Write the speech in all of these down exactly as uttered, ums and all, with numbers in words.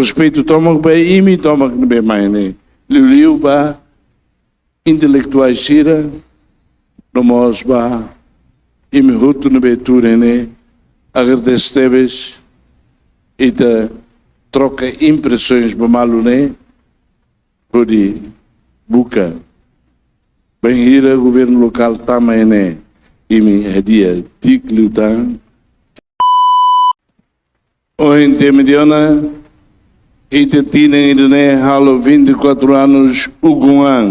Respeitu tomak ba imi tomak ne'ebé mai ne'e. Liuliu ba intelektuál sira, no mós ba imi hotu ne'ebé tuur iha ne'e, agradese tebes, ita troka impresoens ba malu ne'e, hodi buka bainhira governu lokál tama iha ne'e, imi hadi'a di'ak liután. Ohin temi tiha ona, ita tinan ida-ne'e halo vinte e quatro anos ukun an.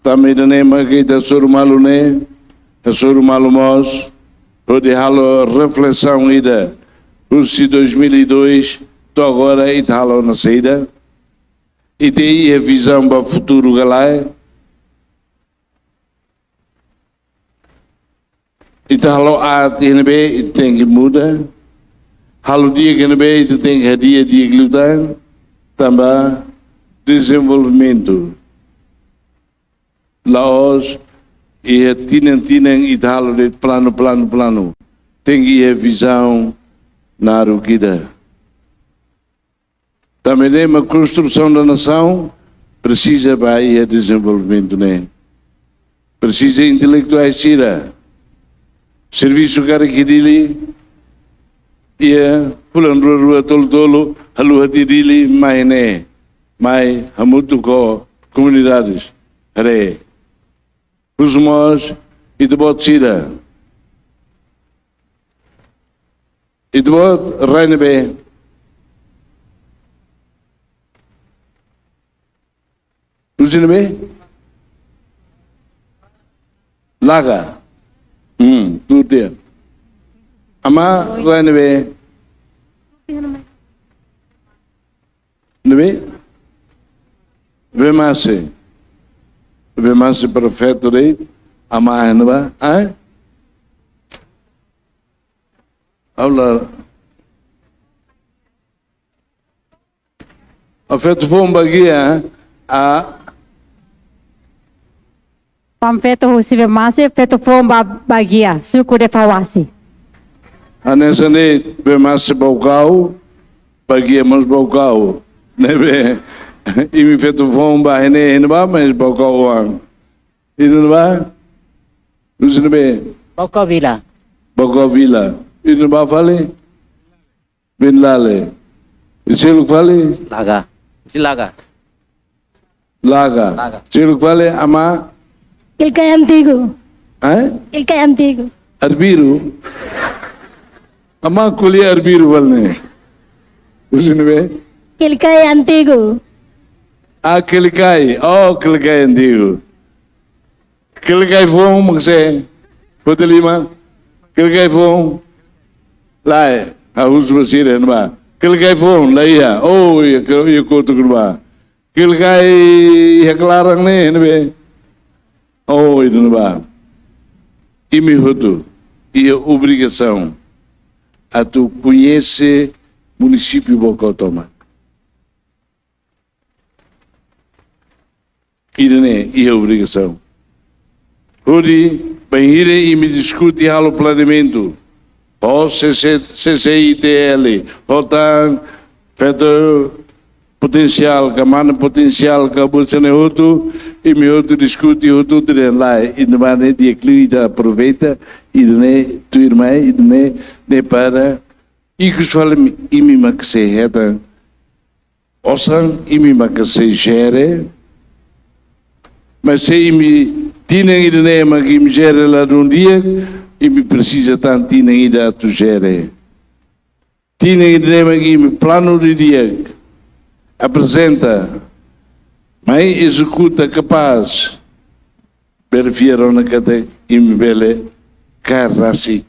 Tanba ida-ne'e mak ita hasoru malu ne'e, hasoru malu mós, hodi halo reflesaun ida, husi dois mil e dois to'o agora ita halo ona saida, ita iha vizaun ba futuru ka lae, ita halo aat iha ne'ebé, ita tenke muda. Halo di'ak iha ne'ebé, ita tenke hadi'a di'ak liután. Tanba dezenvolvimentu la'ós iha tinan-tinan ita halo de'it planu, planu, planu. Tenke iha vizaun naruk ida. Tanba ne'e mak konstrusaun da nasaun presiza ba iha dezenvolvimentu ne'e. Presiza intelektuál sira. Servisu karik iha Dili, iha fulan rua-rua, tolu-tolu, haluha tiha Dili, mai ne'e, mai hamutuk ho komunidades. Haree. Husu mós ita-boot sira. Ita-boot rai ne'ebé? Husi ne'ebé? Laga. Hmm, tuur tiha. Amá rai ne'ebé? Ne'ebé? Vemase. Vemase prefeitu de'it. Amá iha ne'ebá? Ai? Aula. Feto foun Baguia, a Pam feto husi Vemase, feto foun ba Baguia, suku Defawase. Hanesan ne'e, Vemase Baucau, Baguia mós Baucau. Ne'ebé, imi feto foun ba iha ne'e, iha ne'ebá, mas Baucau oan. Iha ne'ebá? Husi ne'ebé? Baucau Vila. Baucau Vila. Iha ne'ebá fali? Vinlale. I seluk fali? Laga. Husi Laga. Laga. Laga. Seluk fali, amá? Quelicai Antigu. Hã? Quelicai Antigu. Arbiru. Amá ko'alia arbiru fali ne'e. Husi ne'ebé? Quelicai Antigu. Ah, Quelicai. Oh, Quelicai Antigu. Quelicai foun, mak se, foti liman. Quelicai foun. Lae, ha'u husu ba sira iha ne'ebá. Quelicai foun, la iha. Oh, iha, ke, iha kotuk ne'ebá. Quelicai iha klaran ne'e, ne'ebé. Oh, iha ne'ebá. Imi hotu, iha obrigasaun atu koñese munisípiu Baucau tomak. Ida-ne'e iha obrigasaun. Hodi, bainhira imi diskute halo planeamentu, ho C C, C C I T L, ho tan, feto potensiál, ka mane potensiál, ka buat sira-ne'e hotu, imi hotu diskute, hotu tiha lai, ida-ne'e di'ak liu ita aproveita, ida-ne'e tuirmai, ida-ne'e, ne'e para, ikus fali imi, imi mak sei hetan, osan imi mak sei jere, mas se imi tinan ida-ne'e mak imi jere ladún di'ak, imi presiza tan tinan ida atu jere. Tinan ida-ne'e mak imi planu didi'ak, aprezenta, mai ezekuta kapás, bele fiar ona katak imi bele kaer rasik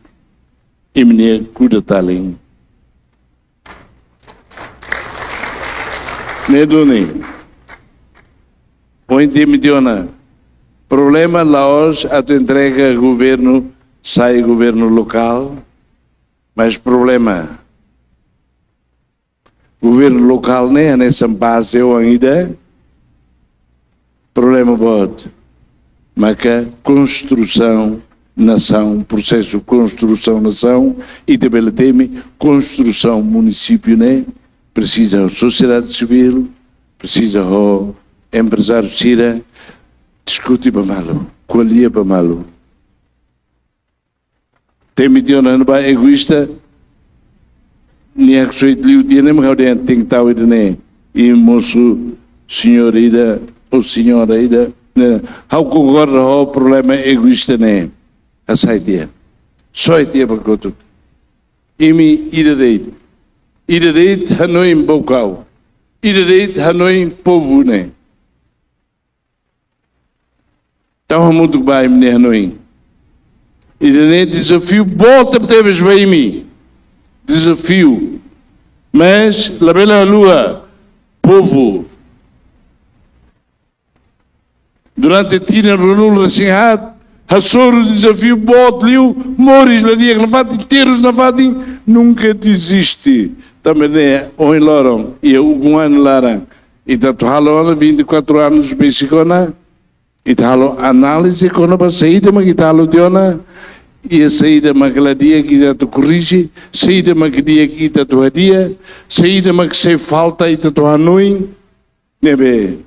imi-nia kuda-talin. Ne'e duni. Ohin temi tiha ona. Problema la'ós atu entrega governu, sai governu lokál, mas problema governu lokál ne'e hanesan baze oan ida. Problema boot maka konstrusaun nasaun, prosesu konstrusaun nasaun, ita bele temi konstrusaun munisípiu ne'e Presiza ho sosiedade sivíl, presiza ho emprezáriu sira, diskute ba malu, ko'alia ba malu. Temi tiha ona ba egoísta, nia haksoit liu tiha ne'e, mak ha'u dehan tenke tau ida-ne'e. I mosu señór ida, ou señora ida, ne'e, ha'u konkorda ho problema egoísta ne'e. Hasai tiha. Soe tiha ba kotuk. Imi ida de'it. Ida de'it hanoin Baucau. Ida de'it hanoin povu ne'e. Tau hamutuk ba imi-nia hanoin. Ida-ne'e dezafiu boot tebetebes ba imi. Dezafiu. Mas labele haluha povu. Durante tinan ruanulu-resin-haat, hasoru dezafiu boot liu, moris la di'ak nafatin, terus nafatin, nunka deziste. Tanba ne'e, ohin loron, iha ukun-an laran, ita atu halo ona vinte e quatro anos besik ona, ita halo análize kona-ba saida mak ita halo tiha ona, iha saida mak la di'ak ita atu korrije, saida mak di'ak ita atu hadi'a, saida mak sei falta ita atu hanoin. Ne'ebé,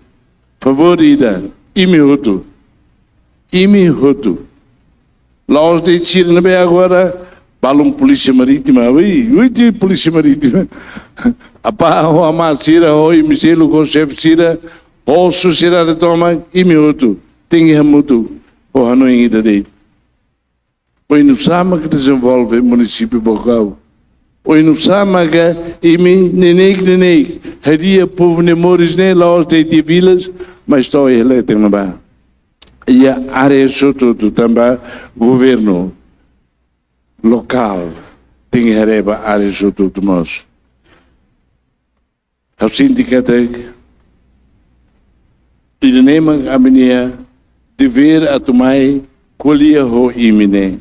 favór ida, imi hotu. Imi hotu. La'ós de'it sira ne'ebé agora balun Polísia Marítima. Ui, ui, de'it Polísia Marítima. Apá ho amá sira, ho imi seluk, ho xefe sira, ho sosiedade tomak, imi hotu. Tenke hamutuk ho hanoin ida de'it. Oinusá mak dezenvolve munisípiu Baucau? Oinusá mak imi neineik-neineik hadi'a povu nia moris ne'e la'ós de'it iha vilas, mas to'o iha leten ne'ebá? Iha área hotu-hotu tanba governu lokál tenke haree ba área hotu-hotu mós. Ha'u sente katak ida-ne'e mak ami-nia devér atu mai ko'alia ho imi ne'e.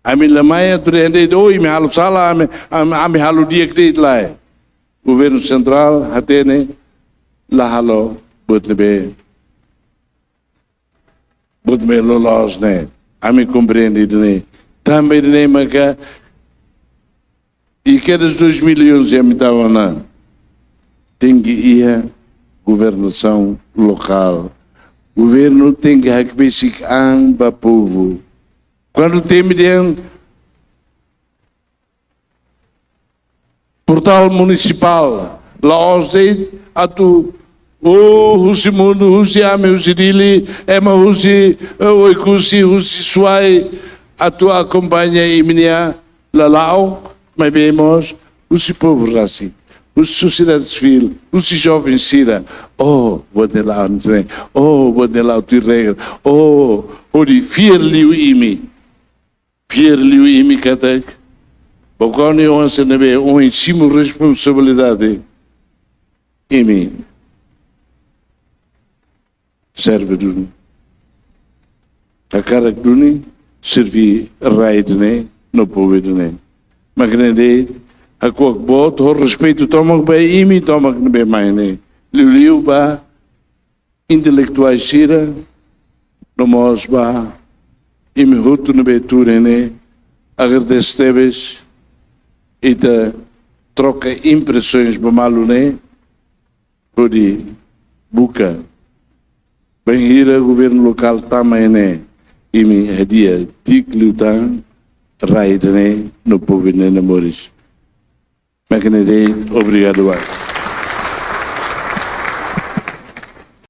Ami la mai atu dehan de'it, oh, imi halo sala, ami, ami, ami halo di'ak de'it, lae. Governu sentrál hatene la halo buat ne'ebé, buat ne'ebé loloos ne'e. Ami komprende ida-ne'e. Tanba ida-ne'e maka, i kedas dois mil e onze ami tau ona, tenke iha governasaun lokál. Governu tenke hakbesik an ba povu. Kuandu temi dehan portál munisipál, la'ós de'it atu, oh, husi mundu, husi ami, husi Dili, ema husi, eh, Oekusi, husi Suai, atu akompaña imi-nia lala'ok, maibé mós husi povu rasik, husi sosiedade sivíl, husi joven sira. Oh, buat ne'e la'o ne'e, oh, buat ne'e la'o tuir regra, oh, hodi fiar liu imi. Fiar liu imi katak Baucau nia oan sira ne'ebé ohin simu responsabilidade, imi serve duni. Hakarak duni serví rai ida-ne'e no povu ida-ne'e. Mak ne'e de'it, hakuak boot ho respeitu tomak ba imi tomak ne'ebé mai ne'e. Liuliu ba intelektuál sira, no mós ba imi hotu ne'ebé tuur iha ne'e, agradese tebes, ita troka impresoens ba malu ne'e, hodi buka bainhira governu lokál tama iha ne'e, imi hadi'a di'ak liután rai ida-ne'e no povu ida-ne'e nia moris. Mak ne'e de'it, obrigadu barak.